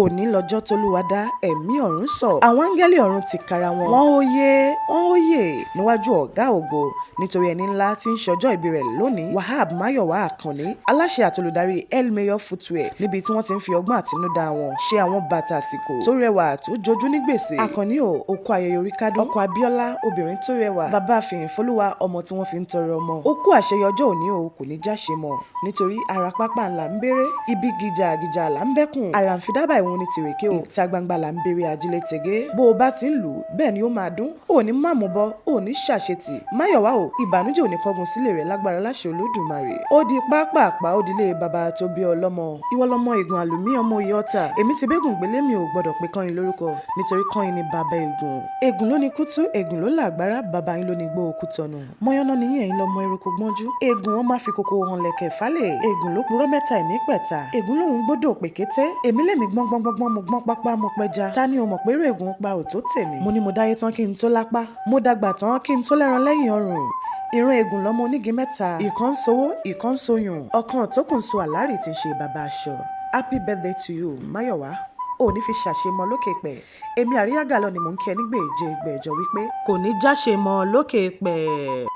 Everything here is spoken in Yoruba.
Òní lọ́jọ́ tólúwa dá ẹ̀mí ọ̀run sọ. Àwọn áńgẹ́lì ọ̀run tìkára wọn. Wọ́n ó yé, wọ́n ó yè níwájú ọ̀gá ògo nítorí ẹni ńlá tí ń ṣọjọ́ ìbí rẹ̀ lónìí, Wahab Máyọ̀wá Àkànní, aláṣẹ àtolùdarí El Mayor Footwear, níbi tí wọ́n ti ń fi ọgbọ́n àtinúdá wọn ṣe àwọn bàtà àsìkò tó rẹwà tó jojú ní gbèsè. Àkànní o, okú ayẹyẹ orí kádùn. Ọkọ Abíọ́lá, obìnrin tó rẹwà. Bàbá Fìyìnfolúwa, ọmọ tí wọ́n fi ń tọrọ ọmọ. Ó kú àṣeyọ ọjọ́ òní o, kò ní jáṣe mọ́ nítorí ara pápá là ń bèrè, ibi gìjà gìjà là ń bẹ́kùn, àràǹfìdábà ìwọ̀n ní tìrèké o, ìta gbangba là ń bèrè ajílẹ̀ tẹ̀gẹ́. Bó o bá ti ń lù ú bẹ́ẹ̀ ni ó máa dún, ò ní màmú bọ́, ò ní ṣàṣetì. Máyọ̀wá o, ìbànújẹ́ ò ní kángun sílé rẹ̀ lágbára láṣẹ Olódùmarè. Ó di pápápá, ó dilé bàbá tó bí ọlọ́mọ. Ìwọ lọmọ Ègùn àlùmí, ọmọ òye ọ̀tà. Èmi ti bẹ́gùn gbélé, mi ò gbọ́dọ̀ pé kọ́yin lórúkọ nítorí kọ́yin ni bàbá Ègùn. Ègùn ló ní kútú, Ègùn ló làgbára, bàbá yín ló ní gbó òkú tọ̀nà. Mọ́yánná ni yín, ẹ̀yin lọmọ eruku gbọ́njú. Ègùn wọn máa fi kókó hàn lẹ̀kẹ̀ fálẹ̀. Ègùn ló purọ́ mẹ́ta ẹ̀mí pẹ̀ta. Ègùn lòun gbọ́dọ̀ pèkété. Èmi lèmi gbọ́n gbọ́n gbọ́n, mo gbọ́n pápá, mo pẹja. Ta ni o mọ̀ pé eré Ègùn pa ò tó tèmi? Mo ní mo dáyé tán kí n tó lápá. Mo dàgbà tán kí n tó lẹ́ran lẹ́yìn ọrùn. Ìran Ègùn lọ́mọ onígi mẹ́ta. Ìkan ń sowó, ìkan ń soyùn. Ọ̀kan tó kùn so àlárì tí ń ṣe bàbá aṣọ. Happy birthday to you, Máyọ̀wá. Ò ní fi ṣàṣemọ lókè pẹ̀. Èmi Àríyá Gàlọ́ ni mò ń kí ẹ nígbèje gbẹ̀jọ wípé kò ní jáṣe mọ́ lókè pẹ̀.